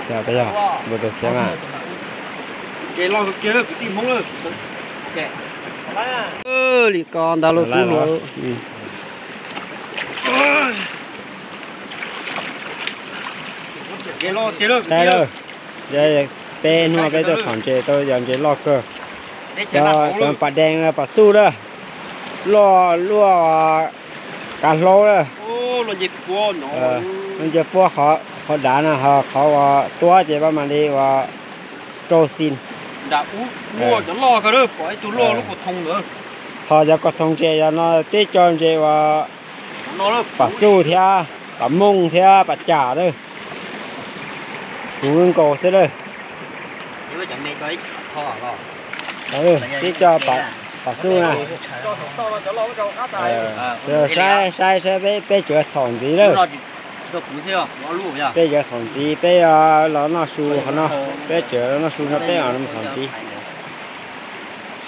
Yog, yog, npua tus siab mas. Li ko ntag lauj, tub hluas. Peb hnub peb tuaj txhom ntses tau cov ntses loj kawg. Cov pas dees pas xuj lawm, loj luaj kav hlaub lawm. Nce puab qhov dav no ho qhov uas tuab ces pab mam li uas rau xis. Ho cov koj thoo ntses yog no teb co ntses uas pas xuj thiab pas mooj thiab pas cas lawm. Kuv nkaus xwb lawm. Teb co pas xuj na. Saib saib saib peb, peb tseem txhom ntxiv lawm. Peb tseem txhom ntxiv, peb los noj su qhov no, peb tseem los noj su no peb txhom ntxiv.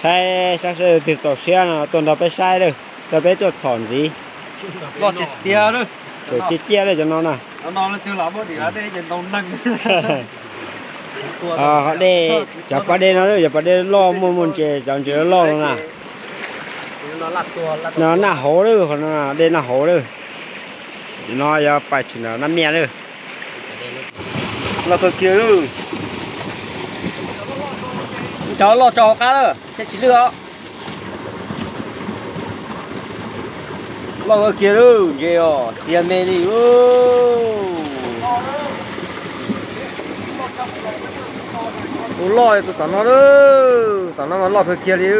Saib saib saib twg txaus siab no tuaj nrog peb saib lawm, nrog peb tuaj txhom ntxiv. Tseem ciaj ciaj lawm cov no na. Dej, cov pas dej no, cov pas dej loj muaj muaj ntses, cov ntses loj loj no na. No naj hauv lawm, qhov no dej naj hauv lawm. No yog pais tshwm naj miaj lawm. Loj kawg kiag lawm. Cov loj tso hauv qab lawm thiaj tsis lwj os. Loj kawg kiag lawm, ntses os, tiag me li. Tus loj tus tom no lawm, tom no mas loj kawg kiag li.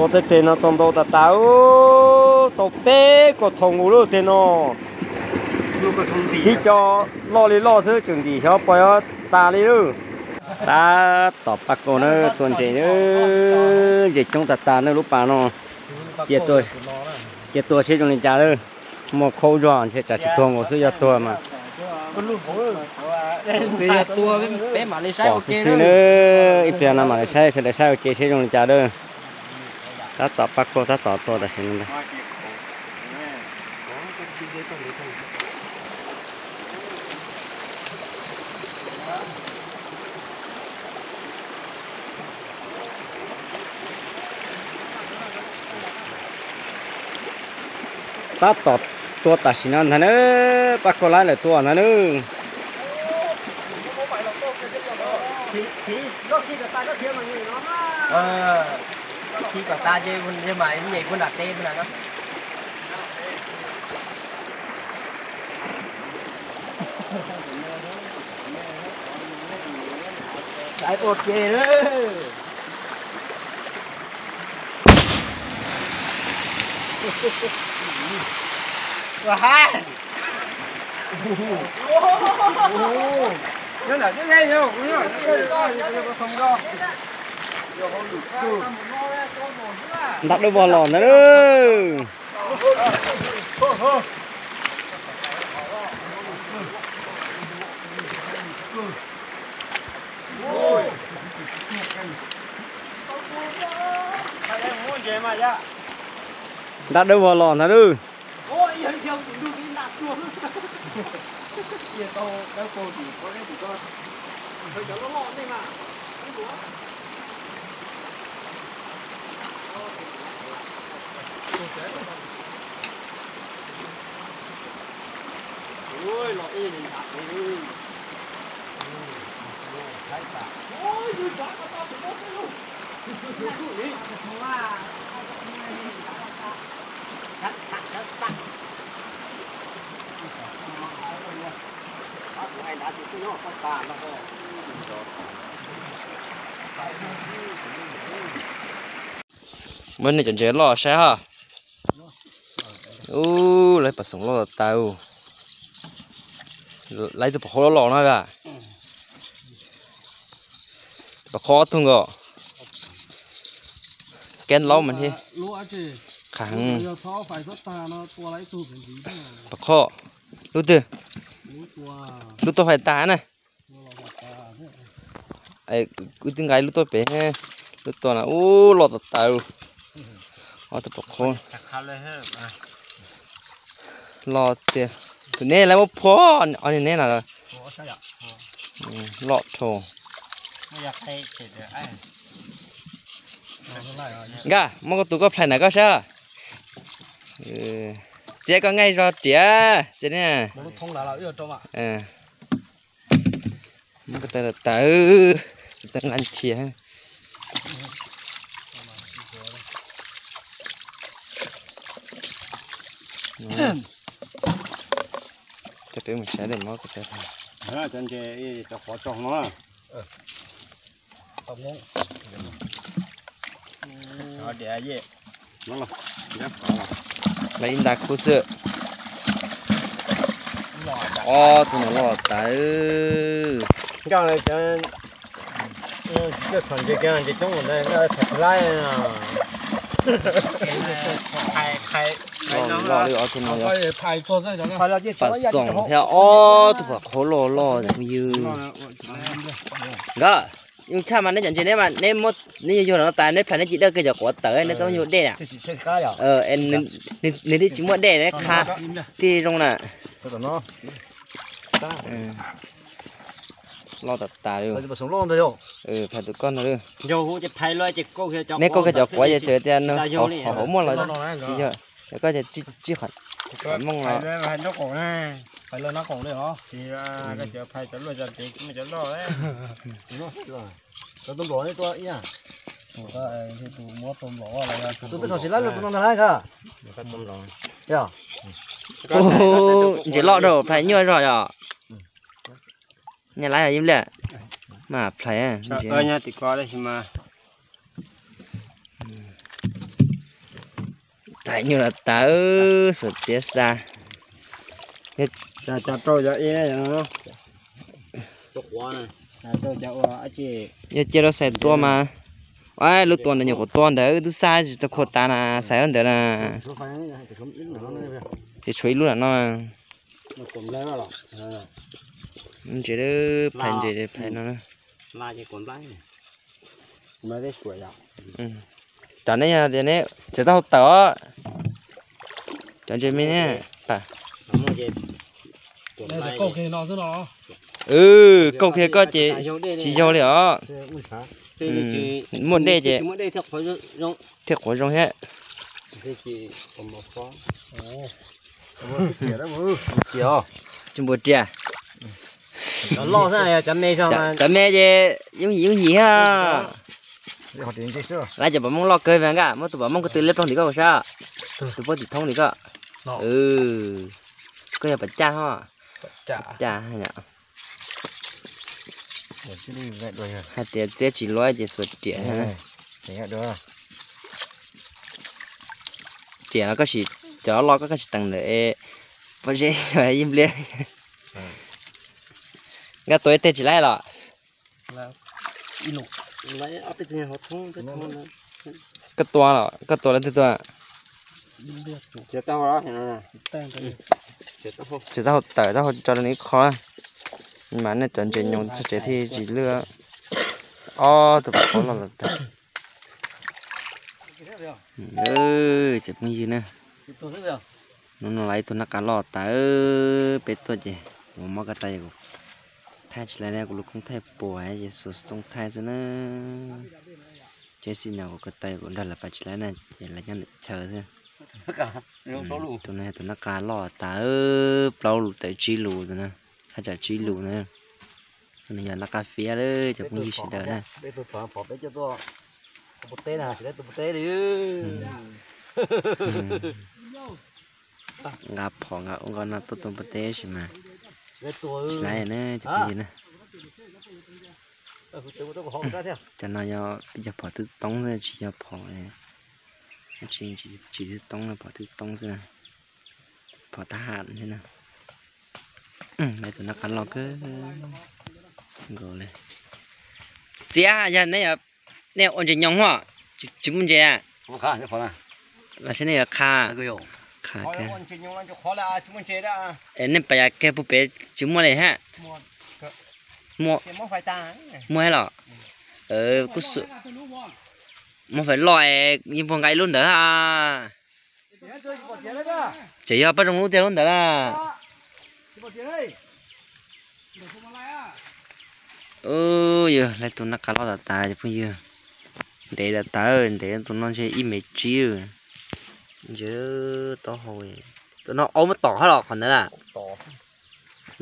Tua tej teg no tau ntau tas tas, tau peb kaus thoom nkaus lub teg no. Tib co loj li loj xwb tseem ntim xyov pos yuav tas li lawm. Tab tom pab kaus na, tua ntses, ntses coob tas tas na lub pas no. Cia tua seb zoo li cas lawm. Muaj khaub zog ntshe tsam tsis tuag nkaus xwb, yog tuag mas pom xwb xwb na. Ib pliag no mam li saib sawv daws saib ua ke seb zoo li cas lawm. Tab tom pab kaus tab tom tua tam sim no ntag. Tab tom tua tam sim no ntag na, pab kaus laib lawm tua ntag na. Khi kom tas ces mas nyem puag nram teb puag nram no. Saib ua ke lawm. Ntab dub vog los ntag. Ntab dub vog los ntag lawm. Muab nej cov ntses loj saib ha. Ub, lawv pas xoom loj tas tas. Lawv tus pom hauv loj los no a. Pom qhov ob tug nkaus. Kab laub mas thiab. Qhov heev. Pom qhov. Lub twg? Lub tuaj fais tas na. Wb twb nqa lub tuaj pem, lub tuaj na ub loj tas tas. Ob tug pom qhov loj tiag. Tus neb lawv muab phua, ob niag neb no loj dhau. Nkaj, muab koj tus koj plhais na koj saib. Txiav koj nqaij zog riam txiav ne. Muab ko taw tawv, ko taw nqa nrhiav. Cov peb mus saib dej mov ko taw. Cov ntses, cov qhuav tso no. Lawv ib nta khub xwb. Ob tug no loj tas. Loj li ob tug no yog pas xoom thiab ob tug pom qhov loj loj phooj ywg. Nkaj, yoo tshaj mas neb cov ntses neb mas neb muab, neb yug yug no tas neb plhais neb tsis dawj kiag cov quav tawv neb txhob yug dej na. Nws twb tsis muaj dej neb qha tij zoo na. Loj tas tas li. Phais tus koj no. Neb kauj kiag cov quav ces tseem tias nws hauv muaj los tsis yog, cov koj ces tsij qhov mooj los. Ntses loj dhau plhais nyuaj zog yom. Nyaj lab yog ib liaj mas plhais. Thaij nyuj los tawv xuas txiav xa. Yog cia rau xais tua mas, lub tua ntawd nyuam qhuav tua ntawd wb twb xa tsis tau khuam tas na, xais ntawd na. Ces tshuav ib lub lam no. Ntses, phais ntses phais no. Cov neb yog tias neb txiav taub hau tawv os. Cov ntses me ne. Kauj kiag koj ces tsis yog li os. Muaj dej ces thiaj quav zoo thiab. Tsis npuas riam. Cov me ces yooj yim yooj yim thiab. Lawv cov pom mooj loj kawg mas nkaj, muab tus pom mooj ko tw liab ploog tim koj sab, tus puab tim thoob tim koj. Koj yog pom caj ho. Caj. Hais tias txiab tsis luab ces xuas riam. Riam los koj sim, cov loj koj koj sim teem ntawm pob zeb ib npliag. Nkaj tua ib teg tsis laib los? Koj tua los koj tua lawv twg tua? Txiav taub hau tawm taub hau tso rau nws ib qho. Mas nej cov ntses nyoos txog tsev thiaj tsis lwj. Ob tug pom qhov loj los tag. Cov phooj ywg na, hnub no lawv ib tug nab qa loj tas, peb tuaj ces kuv mob ko taw kuv thaij tsis laib na, kuv lub koob thaij puas ces xuas xoo thaij xwb na. Ces xij no kuv ko taw kuv nrog lawv pais tsis laib na, ces lawv nyob ntawm chaw xwb. Tus no yog tus nab qa loj tas, plaub lus tawm tsib lus tus no, haj tsam tsib lus na. Tus no yog nab qa fiab lawm cov phooj ywg sawv daws na. Nqa phom nqa ub nqa no tuaj tua npua teb sis mas tsis laib na cov phooj ywg na. Cov no yog peb cov phom twb toob xwb, tsis yog phom, tsis twb toob, phom twb toob xwb, phom tab ham xwb na. Lawv tus nab qa loj kawg nkaus li. Txiab, yog nej, nej ua ntses nyoos hos, tsis muaj ntses a? Los saib nej yuav qha. Qha, nej pas yas kiag puag pem tsis muaj li hab. Muaj, muaj hab los? Kuj muaj fais loj es yeej puag nqa ib lub ntawd hab. Tseem yog paj zoo lub tiag lub ntawd na. Yog lawv tus nab qa loj tas tas cov phooj ywg. Ntev tas tas, ntev tus no ntshe ib mev tsib. Ntshe taub hau, tus no aub muab tom hab los qhov ntawd na.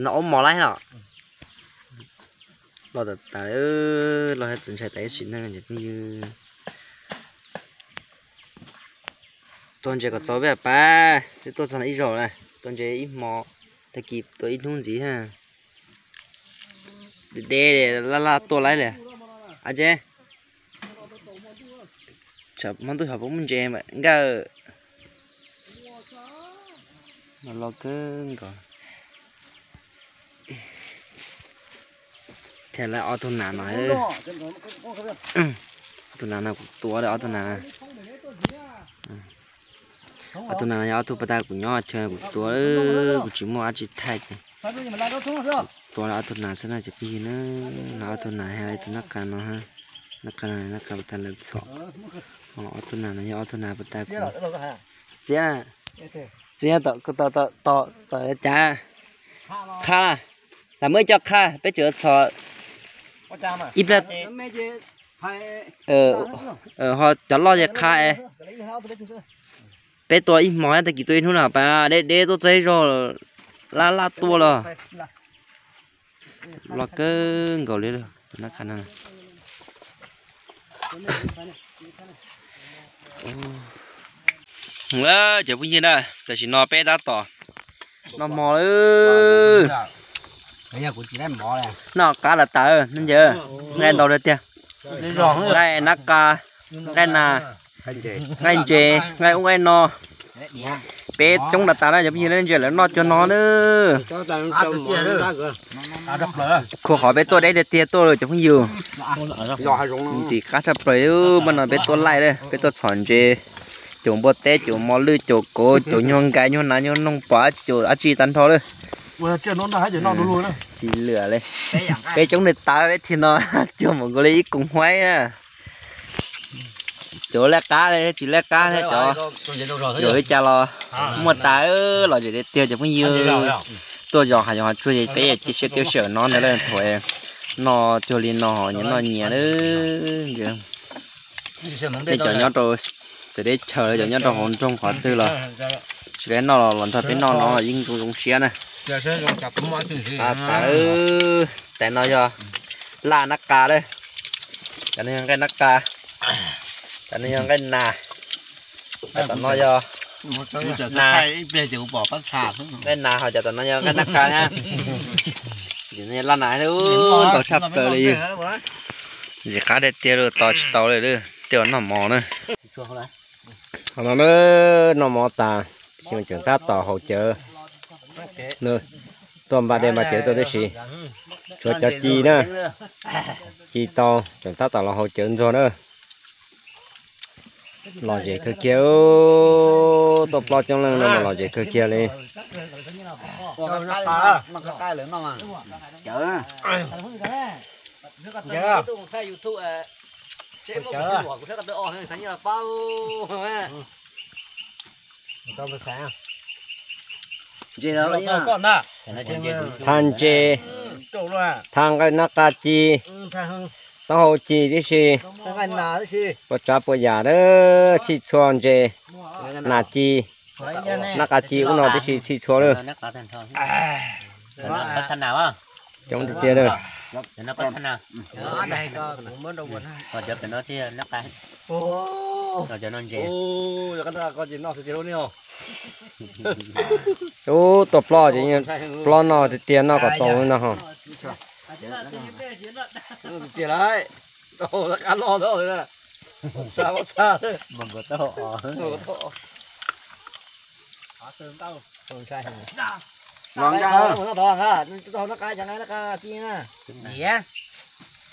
No aub mos laib los. Loj tas tas, loj thiab txaus ntshai tas ib sim neej cov phooj ywg. Tua ntses kom txaus peb pab, twb tuaj txog ib zaug lawm, tua ntses ib hmo, tag kis tua ib hnub ntxiv. Deb deb laj laj tuaj laib li. Ab tsev, hmo ntuj xyov puas muaj ntses nkawj. Los kawg nkaus. Thiab lawv ob tug nas no, ob tug nas no kuv tua lawm ob tug nas. Ob tug nas no yog ob tug pas tas kuv nyob chaw kuv tua, kuv tsis muaj dab tsi thaij ces kuv tua lawm ob tug nas xwb na cov phooj ywg na. No ob tug nas, tus nab qa no, nab qa no, nab qa pas tas lawv txhom. Ob tug nas no yog ob tug nas pas tas kuv. Txiab, txiab, tom, tom, tom, tom cav. Qha, lam muab ib co qha, peb tseem txhom ib pliag. Ho cov loj ces qha es. Peb tua ib hmo, tag kis tua ib hnub no pas deb deb tuaj txog ib zaug, laj laj tuaj los. Los kawg nkaus li. Cov phooj ywg na, tam sim no peb tab tom noj hmo lawm. Noj qab las tas, nej ntses, nqaij ntau tiag tiag. Nqaij nab qa, nqaij nas, nqaij ntses, nqaij ub nqaij no. Peb coob tas tas na cov phooj ywg, nej ntses lawv noj cuag no na. Khuv qhov peb tuaj deb tiag tiag tuaj cov phooj ywg. Ntxim qab tshaj plaws, mas no peb tuaj laij lawm, peb tuaj txhom ntses, caum npua teb, caum mos lwj, caum kauv, caum nyuag nkais nyuag nas nyuag noog, pom caum dab tsi tag nrho lawm. Tsis lwm li. Peb coob li tas peb thiaj no cuag mus nkaus li ib koom huaib na. Cov laij qab li tsis laij qab thiab cov, cov li cas los muaj tas, lom zem tiag tiag cov phooj ywg. Tuaj zos hav zoov hav tsuag ces peb cia siab kev sawm no ntag lawm, thaum noj cuag li no nyias noj nyias lawm. Nej cov nyob rau txawv teb chaws, cov nyob rau hauv nroog qhov twg los tsis lawv noj los nrog peb noj no los yeej zoo zoo siab na. Tais no yog laj nab qa lawm. Cov no yog nqaij nab qa. Cov no yog nqaij nas. Cov tom no yog nas, nqaij nas, ho cov tom no yog nqaij nab qa na. Laj nas ntau tshaj plaws li. Ntxim qab tiag tiag li, tos tsis tau li, tej zaum noj mov na. Qhov no noj mov tas, tseem tab tom haus cawv. Tuaj npaj dej npaj cawv tuaj tib si, tshuav cov ci na, ci tau tseem tab tom los haus cawv ntxuag na. Lom zem kawg kiag, tuaj plob coob leej no mas lom zem kawg kiag li. Thaj ntses, thaj nqaij nab qa ci, taub hau ci tib si, puas tsav puas yam, txhij txhua ntses, nas ci, nab qa ci ub no tib si txhij txhua lawm. Coob tiag tiag lawm. Ub, tuaj plob ces plob no tiag tiag, noj kom txaus no ho.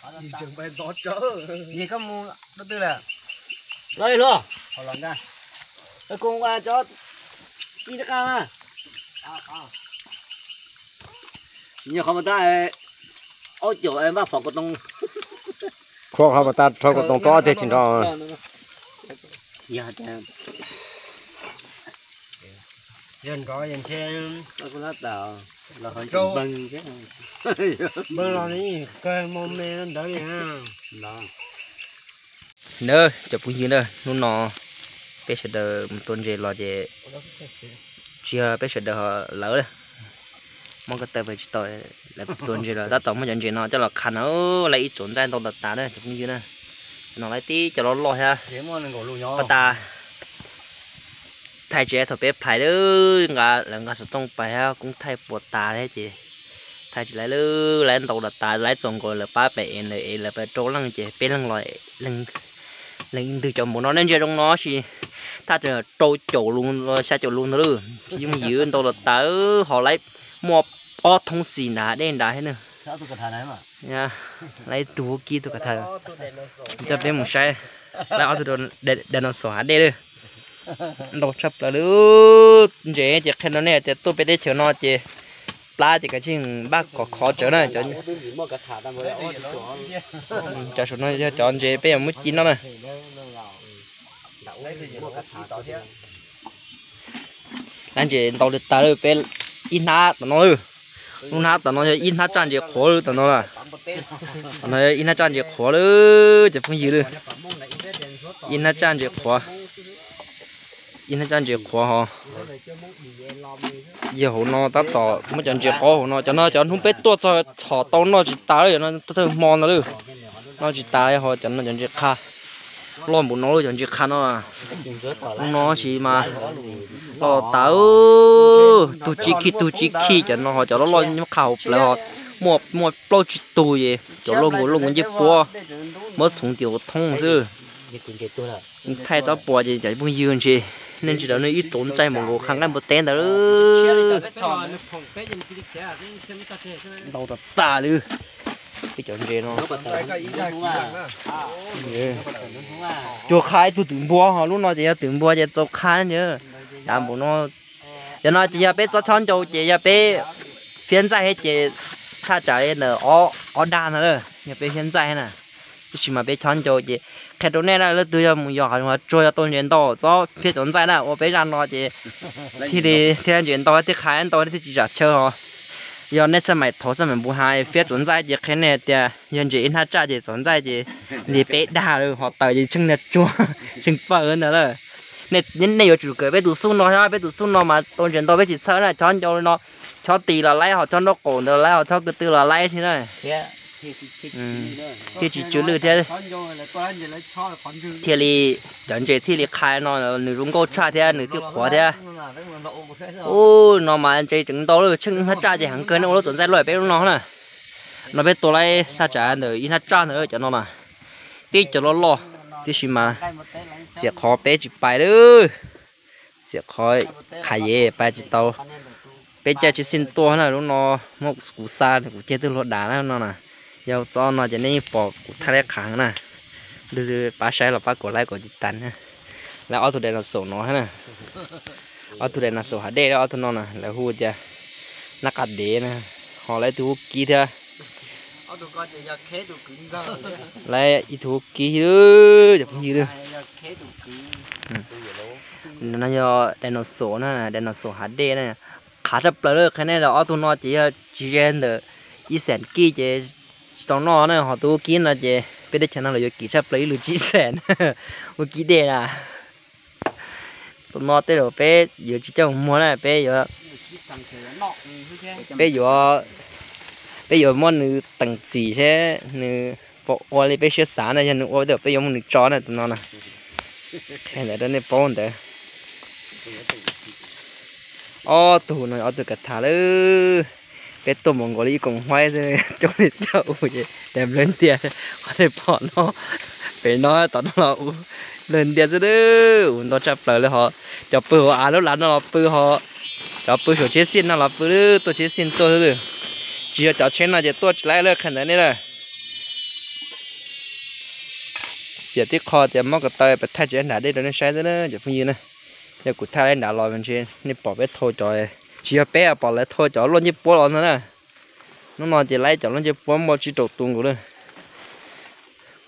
Yog koj mus rau twg lawm? Los li hluas, koj mus ua cov ib qa na. Nyuag qhov mas tab, aub caum npaj phom kaus toom. Khua qhov mas tab rho kaus toom rau ob teg tsis nrov. Yog nrov yog ntshe npawg los me ntawd li. Nawb cov phooj ywg na, hnub no peb sawv daws mus tua ntses los ces tsis yog peb sawv daws ho lawv, muab ko taw pem tsis tau, lawv tua ntses los tab tom muab cov ntses no coj los qha na, lawv ib txuas ntxaij ntau tas tas na cov phooj ywg na. No lawv tib cov loj loj thiab, pas tas thaij tsis thaum peb plhais lawm, nqa lawv nqa xov tooj pais thiab koob thaij puas tas thiab ces thaij tsis laiv lawm, lawv ntau tas tas, lawv txaus nkaus lawv pab pem es lawv es lawv pab rau leej ces peb leeg los leej ntws cov npaum no nej ntsia zoo no sis thaj rau caum lus xya caum lus ntawd lawm, yooj yim ntau tas tas, ho lawv muaj ob thoob xis nrad dej nrad thiab na. Lawv ib tug huab kib tug ka tha, coj peb mus saib, lawv ob tug dinosaur hav dej lawm. Ntau tshaj plaws li. Ntses ces qhia rau nej tias tuaj peb teb chaws no ces plab ces kav tsij npaj kom khov tsawv na. Cov saum no yog cov ntses peb yuav muab ci noj na. Lawv ntses ntau li tas lawm, peb ib hnab tom no lawm. Lub hnab tom no yog ib hnab tsaj ntses qhuav lawm tom no lawm. Tom no yog ib hnab tsaj ntses qhuav lawm cov phooj ywg lawm. Ib hnab tsaj ntses qhuav, ib hnab tsaj ntses qhuav ho. Yog hauv no tab tom muab cov ntses qhuav hauv no, cov no cov hnub peb tuaj txog txhom tau noj tsis tas lawm, no thawj hmo no lawm. Noj tsis tas ho cov no cov ntses qha. Loj npaum no lawm cov ntses qha no. Hnub no sis mas loj tas, tug tsis khi tug tsis khi, cov no ho cov loj loj nyob qha hauv plawv ho muaj muaj plaub tsib tug es cov loj nkaus loj nkaus ncej puab, muab txhoov tim hauv thoob xwb. Thaij txob puas ces cov phooj ywg ntshe nej ntsia rau nej ib txuas ntxaij mus nkaus qha nqaij npua teb ntawd. Ntau tas tas li. Peb cov ntses no cuag qha ib tug twm npua ho lub no ces yog twm npua ces txaus qha ntag. Yav npum no, cov no ces yog peb txob chob ncau ces yog peb fiab ntxaij thiab ces thaj tsam li ntawm ob dag ntawd, yog peb fiab ntxaij thiab na. Tab sis mas peb chob ncau ces qhia rau nej na, leej twg yog mus yos hav zoov hav tsuag yog tau ntses ntau txob fiab tsuav ntxaij na, ua peb zaj no ces thiaj li thiab ntses ntau thiab qha ntau thiab tsis zam chaw ho. Yog nej xab maim thov xab maim npu hav fiab tsuav ntxaij ces qhia nej tias yog ntses ib hnab tsaj ces txaus ntxaij ces nti peb dag lawm ho taws ces tsheej niag tsuag tsheej pawg ntag lawm. Nej yuav tsum kawm peb tus xub no thiab, peb tus xub no mas tau ntses ntau peb tsis txhawj na, chob ncau li no, chob tis los laib ho chob nraub qaum ntawd laib ho chob ko tw los laib thiab na. Thiaj tsis tsw lwj thiab. Thiaj li cov ntses thiaj li qha no nws zoo nkauj tshaj thiab nws thiaj qhuav thiab. Ub, no mas ntses tseem ntau lawm, tsheej ib hnab tsaj ces heev kawg, nej ua lub txuas ntxaij luaj peb lub no na. No peb tua laib thaj tsam ntawm ib hnab tsaj ntawd cov no na. Tib cov loj loj, tiam sis mas xiam qhov peb tsis pais lawm. Xiam qhov qhav yev pais tsis tau. Peb caij tsheb xij tuaj na, lub no muab kuv xa kuv ceg twb luag dam na no na. Yog txob no ces nej yeej pom kuv thaj leb qhav na. Lwg pab saib los pab kuv laib kuv tiv tas na. Lawv ob tug dinosaur no na. Ob tug dinosaur hav dej ob tug no na, lawv hu tias nab qab dev na, ho lawv ib tug huab kib thiab. Lawv ib tug huab kib, cov phooj ywg. No yog dinosaur na, dinosaur hav dej na. Qhav tshaj plaws lawm, qhia nej los ob tug no ces yog tsis ze ntawm ib xees kij ces tsis tau noj na, ho tus huab kib no ces peb teb chaws no los yuav kim tshaj plaws ib lus tsib xees huab kib dej na. Tus no tej zaum peb yuav tsis coj mus muag na, peb yuav, peb yuav, peb yuav muab nws teem txim seb nws puas ua li peb siab xav na, yog nws ua tej zaum peb yuav muab nws tso na tus no na. Qhia ntawd rau nej paub ntawd. Ob tug no ob tug ka tha lawm. Peb tuaj mus nkaus li ib koom huaib xwb, coob li cov ub ces nplawg ntias qhov tej pom no, pem no tom no los ub, nplawg ntias xwb. Ub, ntau tshaj plaws li ho. Cov pw hauv av lub lav no los pw ho, cov pw saum tsheb xij no los pw, tuaj tsheb xij tuaj xwb. Tsis yog cov tsheb no ces tuaj tsis laib lawm, qhia ntawd nej lawm. Piam tib qho tias mob ko taw peb thaij tsis nram dej rau nej saib xwb na cov phooj ywg na. Yog kuv thaij nram los ntshe nej pom peb thau cov, tsis yog peb pom lawv thau cov luaj ncej puab los ntag na. Hnub no ces laib cov luaj ncej puab muaj tsib rau tus nkaus lawm.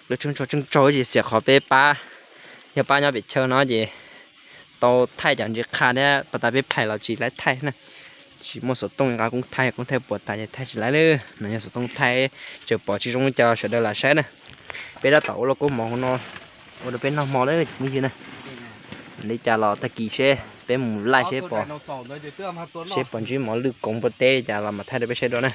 Lawv tseem tsaug tseem tsaug ces xiam qhov peb pab, yog pab nyob pem chaw no ces tau thaij cov ntsis qha thiab pas tas peb phais los tsis laib thaij na. Tsis muaj xov tooj nqa koob thaij, koob thaij puas tas ces thaij tsis laib lawm no. Yog xov tooj thaij tseem pom tsis zoo li cas sawv daws lam saib na. Peb tab tom ua lauj kaub mov hauv no ua rau peb noj hmo lawm cov phooj ywg na. Li cas los tag kis seb peb mus laij seb pom, seb pom ntsib mov lwj koov npua teb li cas los mam thaij rau peb saib dua na.